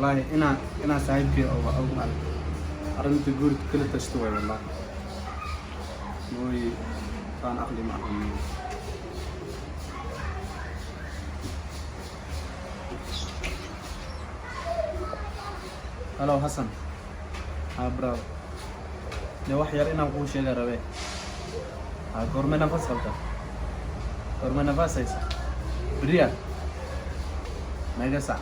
Wallahi inaa saaxiibkay oo arrinta guurka kala tashto way, wallahi mooy saan aqli ma ahan. Hello Hassan. Ha bro, ne wax yar inaan kuu sheega rabe. Ha, goorme nafas qabta? Goorme nafas haysa? Beriya mega sac?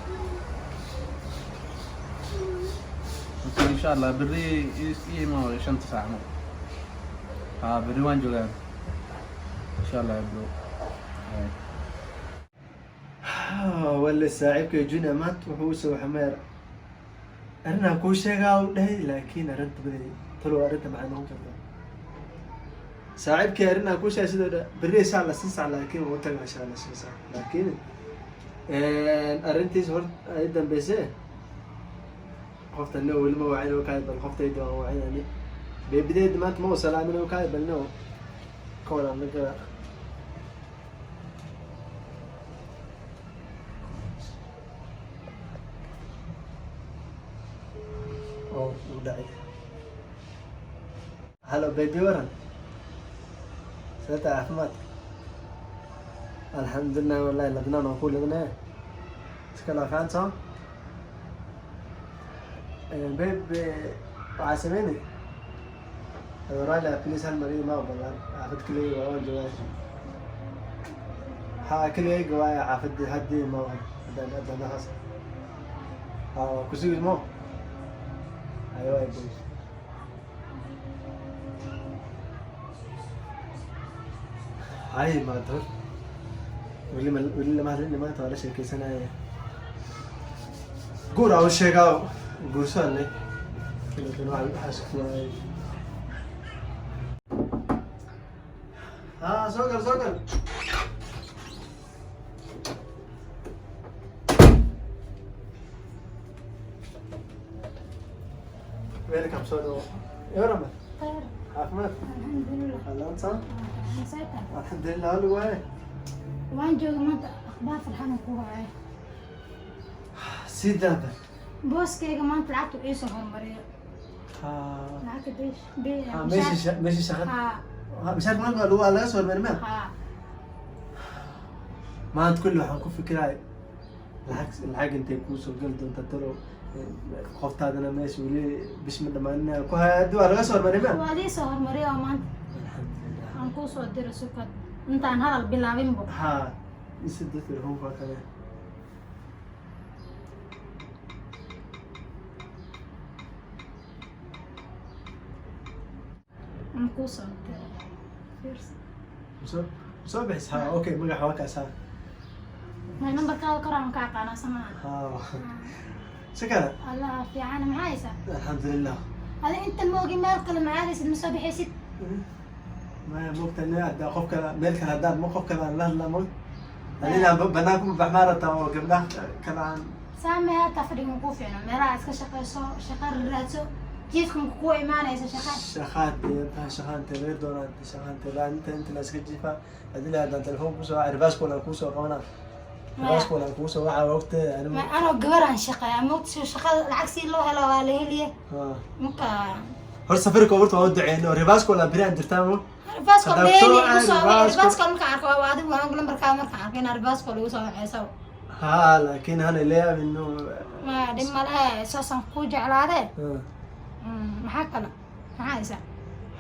Okay, insha Allah berri ii imaa 5 saac mo. Ha, berri waan joogaa insha Allah, bro. Hay. Wale, saaxiibkay Junior maanta wuxuu usoo waxmeer arrinaan kuu sheegaa u dhahay, laakiin arrinta baday talow arrinta maxay noqon kartaa? Saaxiibkay arrinaan kuu sheegay sidoo dha berri insha Allah 5 saac, laakiin wuu tagaa insha Allah 5 saac, laakiin arrintiis hor ay dambeyse qofta no weli ma wacin oo kaay, bal qoftayda waan wacinani beebideeda maanta ma u salaamin oo kaay, bal no ka waran ninka oo uu dhacay. Hello baby, waran sidee caafimaadka? Alxamdulilah, wallahi ladnaan waan ku ladnaa, iska laafaan soo babe. Waxaa sameynay rally, please hal mar ma badan xaafad kaliya waa waan joogaa. Ha, keligayga waaya xaafadii haddii ma haddaan haddaan haas ha kusugi mo ayo ay babe. Hay maanta hor weli ma weli lama hadlin, maanta waa la sheekeysanaya. Guur aa u sheegaa, guurso alle laakiin waxaas ku. Ha, soo gal, soo gal. Welcome, soo dhawo. Yorama? Khayr. Caafimaad? Alxamdulilah. Alaanta? Masayta. Alxamdulilah, waa lagu waaye. Waan jooga maanta, akhbaar farxan ku wacay. Sii daaba. Booskayga maanta lacagtu iisoo hormariyo. Ha. Lacagta beesh. Ha, meeshii shaqada. Ha. Mishaar maanta waa lagu waa laga soo hormarin ma? Ha. Maanta kulli waxaan ku fikiraay lacag intay kuusoo geli doonta talow, qoftaadana meesha weli bish ma dhamaanin ku haya, hadii waa laga soo hormarin ma? Waa iisoo hormariyo oo maanta Alxamdulilah. Aan kuu soo diro sukad intaan hadal bilaabinbo. Ha, ise dad telefoonka kale. Aan kuu soo diro. Fiirso. Soo bixis. Ha, okay, magaxa waa kaas, ha. Ma nambarkaada kor aan ka aqaanaa samaa. Ha, si kale. Allah fiican, maxaa haysaa? Alxamdulilah. Adi inta moogi meel kale ma aadaysid, ma soo bixaysid. Maya, mogta nin haddaa qof kale meel kale haddaan ma qof kale aan la hadlaa mog adina banaan kuma bax maarata oo gabdhaha kale aan. Saamee, hataa fadhiga makuu fiicno, meelaha iska shaqeyso, shaqa raadso, jiifka maku kuwa imaanaysa shaqa. Shaqaad shaqaante laga doonaa, shaqaante la inta la iska jiifaa hadii la haddaan telefoon kusoo waca ribaas kulan kuusoo qabanaa, ribaas kulan kuusoo waca ogte Ma anoo gabaraan shaqeeya mogta, shaqada lacag si loo helo waa la heliye marka. Hor safarka horta waa u duceyno, ribaas kulan beri aan jirtaa mo. Ribaasko Haddaad dheeli soo igu aadi soo wici. Ribaasko. Ribaasko markaan arko waa adigu, waan lambarkaa markaan arko inaa ribaasko lagu soo waceyso. Ha, laakiin hana leeyaabin. Ma dhib male, saasaan ku jeclaadee. Maxaa kale, maxaa haysaa?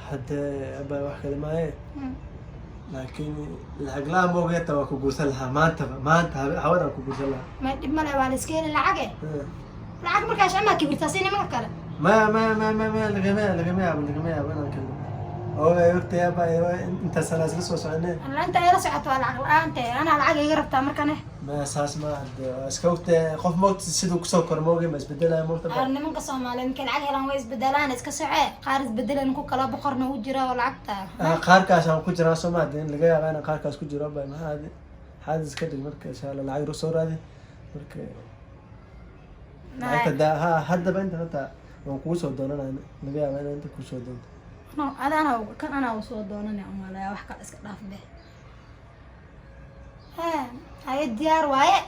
Hadde abaa wax kale maaye, laakiin lacag la-aan moogeta waa ku guursan lahaa maantaba, maanta hawadaan ku guursan lahaa. Ma dhib male, waa la iska heli lacage. Lacag markaas amaa kibirtaa si nimanka kale. Maya, maya, maya, maya, maya, lagama yaabo lagama yaabo inaan kalno oo ay ogtahay abaa inta sana isla soo soconeen. Alla inta ayla socoto waa lacag la-aante, anaa lacag iga rabtaa markane. Maya, saas ma hadde, waa iska ogtahay qof moogta siduu kusoo kor moogay ma isbedelaya moogta Qaar nimanka Soomaaliyeed markay lacag helaan way isbedelaan, iska socee, qaar isbedelan ku kala boqorna u jira oo lacagta. Ah, qaarkaas aan ku jiraa soo ma hadde, in laga yaaba inaan qaarkaas ku jiro abaa. Maxaa hadde xaadis iska dhig marka, insha Allah lacag soo raadi marka lacagta daa. Ha, haddaba inta hataa waan kugu soo doonanaya, laga yaaba inaan inta kusoo doonto. No, ada anaa kan anaa usoo doonanaya umalaya, wax kale iska dhaaf be. Hee, haye, diyaar waaye,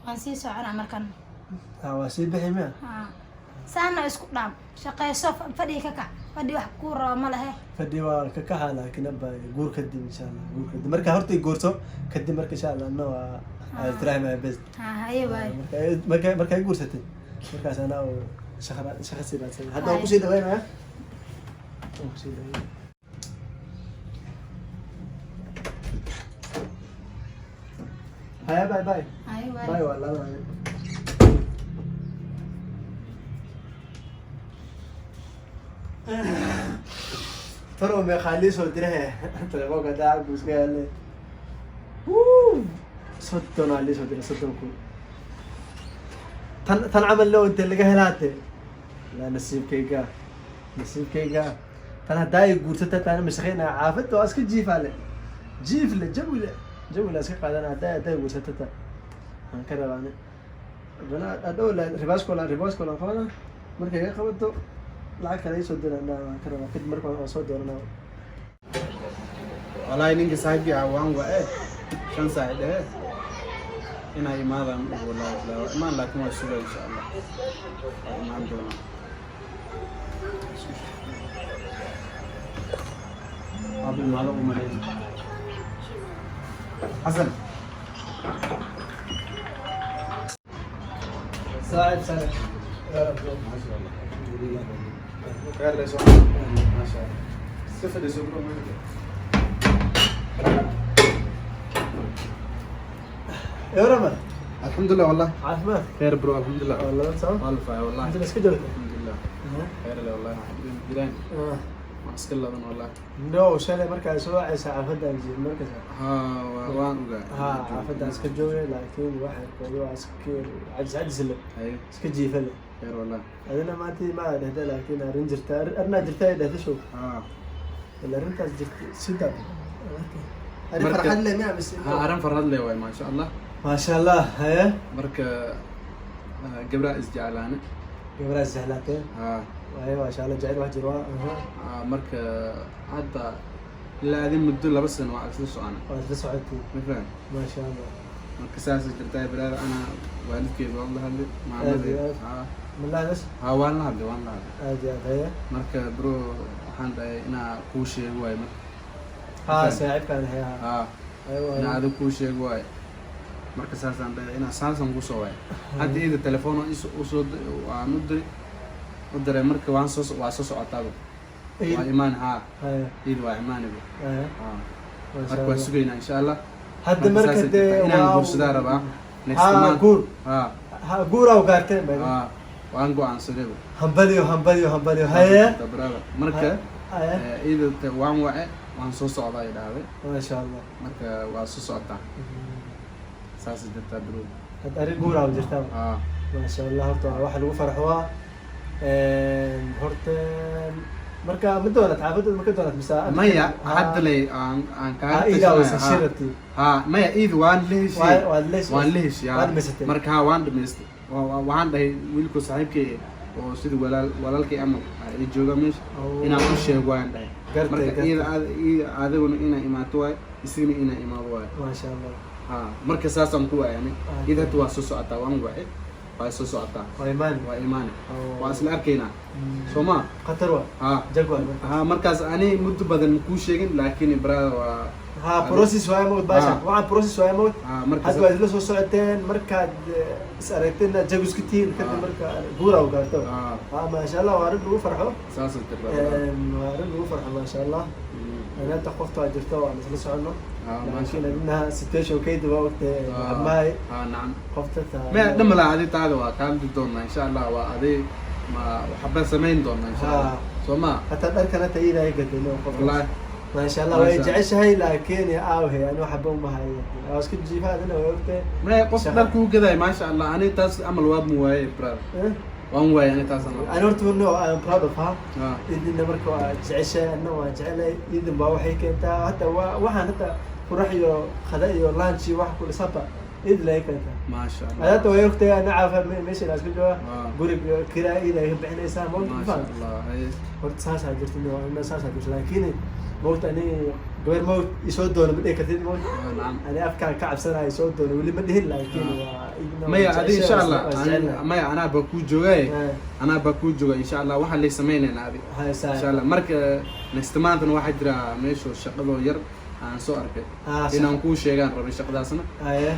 waan sii soconaa markan. Ha, waa sii bixi miya? Haa, saana isku dhaam, shaqayso, fadhiga ka kac, fadhi wax kuu rabo ma lehe. Fadhi waa ka kaxa, laakiin abba guur kadib, insha Allah, guur kadib. Marka horta i guurso kadib, marka insha Allah anna waa I will try my best. Haa, haye waayo. Marka i guursatay, markaas anaa oo shaqa sii raadsanay. Hadda waan kusii dhaweynaya, waan kusii dhaweynaya. Haya, bye bye. Haye waayo. Bye, waa laabanaya. Taro meeqaa lii soo diray? Telefoonka daacad buu iska yaalay. 30 aa lii soo diray, 30,000. Tan camal loo intee laga helaate? La nasiibkayga, nasiibkayga. Tan haddaa ay guursata taana ma shaqeynaya, caafadda waa iska jiifaa le, jiif le, jawi le, jawi la iska qaadana. Haddaa ay guursata ta aan ka rabaane bana hadhow la ribaaskola, ribaaskola qabana. Markay iga qabato, lacag kale isoo diraan waan ka rabaa. Kadib marka waan soo dooranaa. Wallaahi ninkii saaxiibkii ah waan wa'e, 5 saac dhehe inay imaadaan. Wallahi bilaa waa imaan, laakiin waa sugaa, insha Allah waa imaan doonaa. Waaba imaado u malayn Xasan. Saaxib sare. Khayr leh soo, maasha Allah, iska fadhiiso bro. Yorama. Alxamdulilah wallah. Caafimaad? Khayr bro, alxamdulilah. Waa laba sano. Waa la faaya wallahi. Inta iska joogta? Alxamdulilah, khayr leh wallahi, waxaan jiraan waa iska laban wallahi. No, shalay markaa soo wacaysa xaafadaan jiif markaas. Haa, waan ogaa. Ha, xaafadaan iska joogay, laakiin waxay koodo waa iska cadis cadis le. Haye. Iska jiifa le. Khayr wallahi. Adina maanta ma dhehda, laakiin arrin jirta, arrinaa jirta ay dhehda show. Haa. Ila arrintaas jirta sida arrin farxad leh miya mise? Haa, arrin farxad leh waay, maasha Allah. Maasha Allah, haye. Marka gabdhaha isjeclaane. Gabadhaas jeclaateen? Haa. Waaye, maasha Allah, jecel wax jir waa aha. Marka hadda ilaa adin muddo 2 sano waa isla socona. Waa isla socotay. Ma faham? Maasha Allah. Marka saasay jirtaa baraada, ana waalidkeed waan la hadlay. Aad iyo Maamadeed. aad. Haa. Malahdas. Haa, waan la hadlay, waan la hadlay. Aad iyo aad, haye. Marka bro, waxaan dhahay inaa kuu sheego waaye marka. Haa, saaxiibkaan ahay, haa. Haa. Haye. Inaa adiga kuu sheego waaye. Marka saasaan dhahay inaa saasaan kusoo waaye. Hadda iyada telefoon usoo waan u diray, u diray. Marka waan soo waa soo socotaaba, waa imaan, haa. Haye. Iyada waa imaaniba. Haye. Haa. Maasha Marka waa Allah. sugaynaa insha Allah. Hadda marka saasay dee jirtaa. Inaan guursadaa rabaa next haa month. Guur. Haa. Ha, guuraa u gaarteen bay. Haa, waan go'aansadayba. Hambaliyo, hambaliyo, hambaliyo, haye. Brother, marka haye. Iyada waan wace, waan soo socdaa ay dhahday. Maasha Allah. Marka waa soo socotaa, saasay jirtaa bro. Hadda arrin guuraa u jirtaa. Haa. Maasha Allah, horta waa wax lagu farxo. Waa horta marka ma doonat xaafadda, ma ka doonat mise? Maya, hadda lay aan kaaga haa, iidaa waysa tashanaya. shirati. Haa, maya, iid waan la heshiiyey. Waad la heshiisay. Waan la heshiiyey, haa. Waad dhamaysatay. Marka haa, waan dhamaystay. Waxaan dhahay wiilku saaxiibkay oo sidii walaal walaalkay ama ii jooga meesha Oh. inaan u sheego waan dhahay. Gartay, marka gartay. iyada iyada adiguna inaa imaato waay, isagana inaa imaado waay. Maasha Allah. Haa, marka saasaan ku waayani. Ah. Iyada hadda waa soo socotaa, waan wace, waa soo socotaa. Waa imaan. Waa imaane. Oh. Waa isla arkaynaa, soo ma? Khatar waa. Haa. Jag waa marka. Haa, markaas ani muddo badan kuu sheegin, laakiin brother waa haa, process waaye mawd baasha. Ah. Waxaan process waaye mawd. Haa, marka hadda waad isla soo socoteen, markaad is aragteen jag isku tihiin kadib. Ah. Marka guuraa u gaarto. Haa. Haa, maasha Allah, waa arrin lagu farxo. Saasay jirtaa. Waa arrin lagu farxo, maasha Allah. Ana hadda qofta waa jirta, waan isla soconno. Haa, maasha. Laakiin adinaha situation kayda waa ogtahay mahay. Haa, nacam. Qofta taa ma dhamala adi taada waa kaa doonaa insha Allah, waa adi ma waxba samayn doonaa insha Allah. Haa. Soo ma? Hataa dharkan hata iidaa gadano qofka. Wallahi. Maasha Allah, way Maasha. jeceshahay, laakiin aawhe ani waxba uma hayo, waa iska jiifa, adina way ogtahay. Ma qof Shaqa. dhar kuu gaday, maasha Allah, ani taas amal waa mu waaye brother. Eh? Waan waaye ani taas amal. Ani horta no, I am proud of her. Haa. Idinna marka waa jeceshahay, anna waan jecelay. Idin baa waxay keentaa hata waa waxaan hata qurax iyo qada iyo lunch iyo wax kula sapa idin lay keentaa. Maasha Allah. Hada way ogtahay ana caafa meesha la iska jooga. Ah. Guriga kiraa ida ay ka bixinaysaa ma maasha Allah, haye. Horta saasaa jirta, no, ana saasaa jirta, laakiin maogta ani gabar maogta isoo doono ma dhihi kartid maogta. Haa, nacam. Ani afkaan ka cabsanaya isoo doono weli ma dhihin, laakiin Ah. waa iidna. Maya, adi insha Allah. Maya, anaa baa kuu joogaaye. Anaa baa kuu jooga insha Allah, waxaa lay samaynaynaa adi insha Allah. Marka next monthna waxaa jira meesha shaqadoo yar aan soo arkay inaan kuu sheegaan rabay shaqadaasna.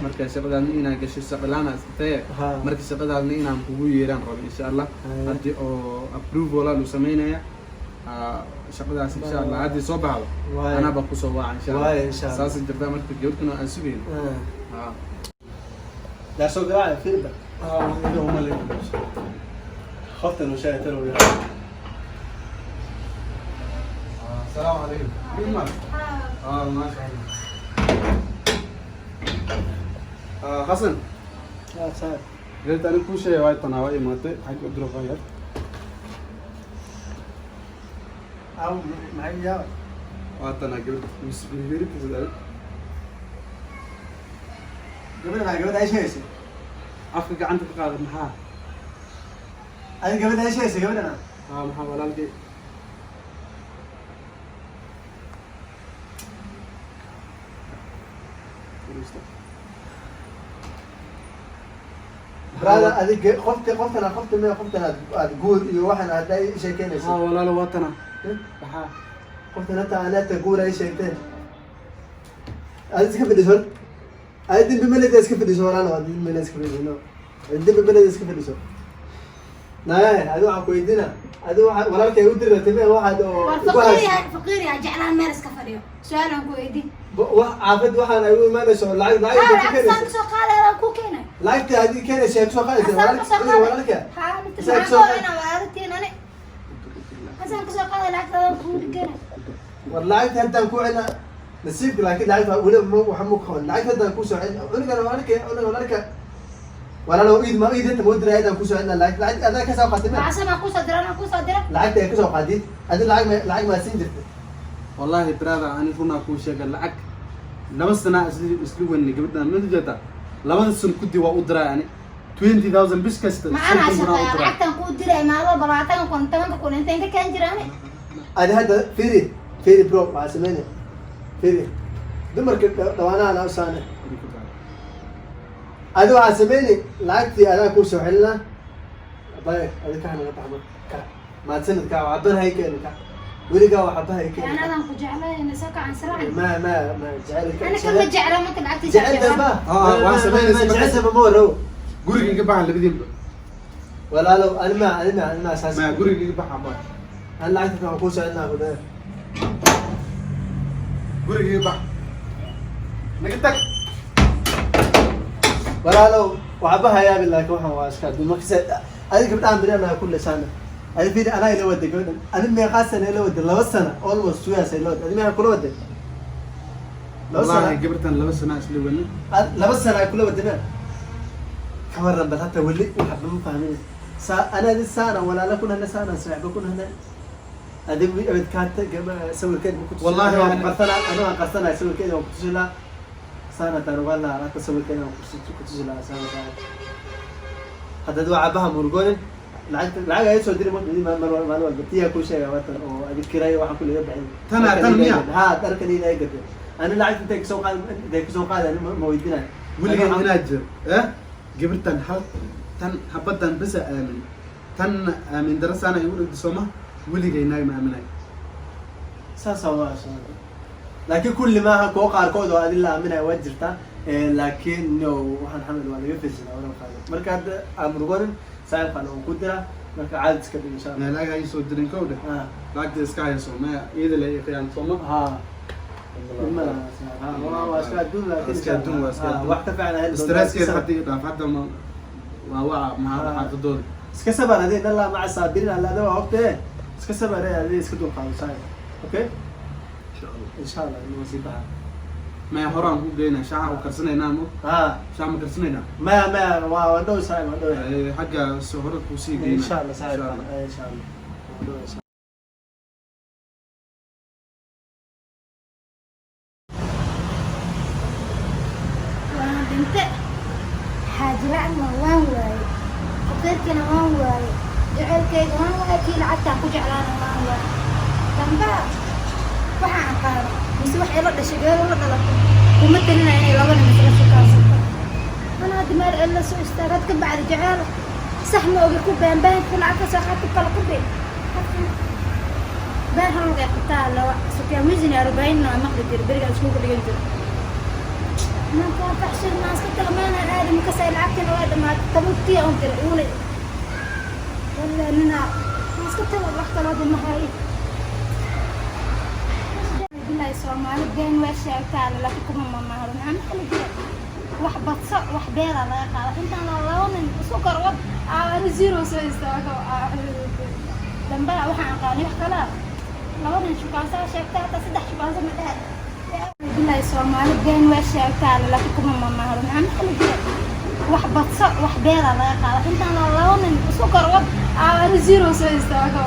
Marka shaqadaasna inaan gasho, shaqa laan aad taye. Marka shaqadaasna inaan kugu yeeraan rabay insha Allah. Haddii oo approval lu samaynaya shaqadaas insha Allah, haddii soo baxdo, anaa baa kusoo waaca insha Allah. Waaye, insha Allah. Saas jirtaa. Marka gabadhkana aan sugayn. Yaa soo garaacaya fiirba? Qoftan uu sheegay tan uu yahay. السلام عليكم. مين؟ اه، ما شاء الله. حسن. Ah, saaxiib. قلت انا كل شيء وايد طناوي ماتي حق ادرو غير. Aw, maxay yaa? واعطنا قلت مسبيري تزال. Gabadha maxay gabadha ay sheegaysa? Afka gacanta ka qaada, maxaa? Adiga gabadha ay sheegaysa gabadhana? Aa, maxaa walaalkay? Brother, adiga qofta qoftana qofta mee qoftan aad guur iyo waxan aad ay sheekeynaysa. Haa walaalo, waa tana. Maxaa? Qoftan hata anaata guur ay sheegteen. Adiga iska fadhiso. Adiga dembi maleda iska fadhiso walaalo, adiga dembi maleda iska fadhiso. No. Adiga dembi maleda iska fadhiso. Naya, adiga waxaan ku weydiina. Adiga waxa walaalkay u diratay mee waxaad oo War ugu faqiir haysa. yahay, faqiir yahay, jeclaan meel iska fadhiyo. Su-aalaan ku weydiin. Wax caafad waxaan ay u imaanayso lacag Haa, lacag lacag ka saan keenaysa. kasoo qaadaya ku keenay. Lacagta hadii keenaysa ay kusoo qaadaysa Asaan walaalka kasoo adiga qaaday. walaalka. Haa, inta Isaga maxaan kasoo ka qaad- inaa walaaltiin ani. Asaan kasoo qaaday lacagtaada kuu keenay. War lacagta haddaan ku celina nasiibka, laakiin lacagta weli ma waxa mu qaban. Lacagta haddaan ku soo celin cunugan walaalka, cunugan walaalka walaalo iid ma iid inta ma diray haddaan ku soo celina lacag lacag adaa ka soo qaatay ma Macasana kusoo dira, anaa kusoo dira. Lacagta ay ka soo qaadid adi lacag ma lacag ma siin jirtay? Wallahi brother, ani runaa kuu sheega, lacag 2 sana isla weynay gabadhan ma jeeda. 2-da sano kudi waa u diray ani 20,000 bis kasta. Macanaa 50,000 aa u shaqeeya diray. Lacagtan kuu diray maalin walba 20,000, 10,000 inta inta keen jira ani. Adi hadda fiiri, fiiri bro, waxaa sameyne fiiri dumarka dhawaanahan u saane. Adi waxaa sameyne lacagtii adaa kuu soo celina bay adi ka xanaga baxma ka mahadsanid ka waxban hay keeni ka weligaa waxba hay keeni. Anaadan ku jeclay soo kacan siraacan. Ma ma ma jecel. Ana kama jecla marka lacagtiisa jecel jeclaan. ma Ah, waan sameynaysa marka- jecel ma waro. Guriga iga baxa labadiinba. Walaalow ani ma ani ma ani ma saas. Ma guriga iga baxa ma. Ani lacagta waxaan kuu soo celinaa ku dhahay. Guriga iga bax, naga tag. Walaalow waxba hayaabi, laakiin waxaan waa iska adduun markase adi gabdhahan beri anaa ku lesaana. Adi fiiri, anaa ila waday gabadhan adi meeqaa sana ila waday? 2 sana, almost 2 years ila waday. Adi meeqaa kula waday? 2 sana. Wallahi gabadhan 2 sana isla weynay. 2 sana ay kula waday ma ka waran? Bal hata weli waxba ma fahmin. Saa ana adi saana walaala ku nahna, saana saaxiibo ku nahna. Adi abad kaata gaba sawirkeed ma ku tusi? Wallahi waan qarsanaa, anuu aan qarsanaa sawirkeeda waan ku tusi lahaa saana taan ugaan lahaa. Hata sawirkeeda waan ku tusi lahaa saana taan. Haddaad waa cabaha murugoonin lacagta lacag ay soo diri ma maalin walba tiyaa kuu sheega watan oo adi kiraya waxaan kuliga bixin. Tana- tan miya? Ha, dharkan ila ay gatay. Ani lacagta intay kasoo qaadi, intay kasoo qaadi ani ma weydiinayo. Weligay inaa jir eh gabadhan hal tan habadan bisa aamin tan aamin darasaana igu dhigta sooma, weligay naag ma aaminay. Saasa waa laakiin kulli maaha, kuwo qaarkood oo adi la aaminaya waa jirtaa. Laakiin no, waxaan xamal waa laga fiirsadaa wala qaado. Marka hadda aan murugonin saaxiibkaan waan ku diraa, marka caadi iska dhig insha Allah. Lacag hay soo dirin kow dheh. Lacagta iska hayso maya, iyada la iqiyaan sooma. Ha, ma waa iska adduun laakiin. Iska adduun, waa iska adduun. Wax ka fiican heli doontaa. Stresskeeda hadda ii dhaaf, hadda ma waa waca maxaa xaafadooda. Iska sabar adi, in Allah maca saabiriin. Alla ada waa ogtahe, iska sabar adi, iska dulqaado saaxib. Okay, insha Allah. Insha Allah inuu sii baxa. Maya, horaan ku geynaa shaaxa u karsanaynaa mo. Ha. Shaaxa ma karsanaynaa? Maya maya, waa dhow saaxib, waa dhow. Xagga soo hore kusii geynaa. Insha Allah saaxib. Insha Allah. Insha Allah waa dhow insha Waan dhinte. Xaaji lacagna waan waayey, faqiirkana waan waayey, jaceylkayga waan waayey, kii lacagtaan ku jeclaana waan waayey. Dambaa waxaan aqaano mise wax ila dhashay, gabar ila dhalatay kuma talinaya inay laba nin isla shukaasato. Ana hadda meel cilla soo istaagad ka bacdi jeceel sax ma ogi ku baanbaanka lacag ka soo qaad ku kala ku been been halgay qabtaa lawa sukaamizini 40 waa maqli jira berigaa iskuulka dhigan jira. Ninka faxshir maan iska taga meelaan aadi makasay, lacagtina waa dhamaatay, 10-kii aan diray uuna walla ninaa maan iska taga, wax kale hadda ma hayo. Bilahi, Soomaali been waa sheegtaa, laakiin kuma mamahdo. Maxaa maqli jira? Wax badso, wax beelaa laga qaada intaan laba nin isku kor wad aan zero soo istaago dambaa waxaan aqaanay wax kalaa laba nin shukaansaa sheegta, hataa saddex shukaansa ma dhehe. Bilahi, Soomaali been waa sheegtaa, laakiin kuma mamahdo. Maxaa maqli jira? Wax badso, wax beelaa laga qaada intaan laba nin isku kor wad aan zero soo istaago.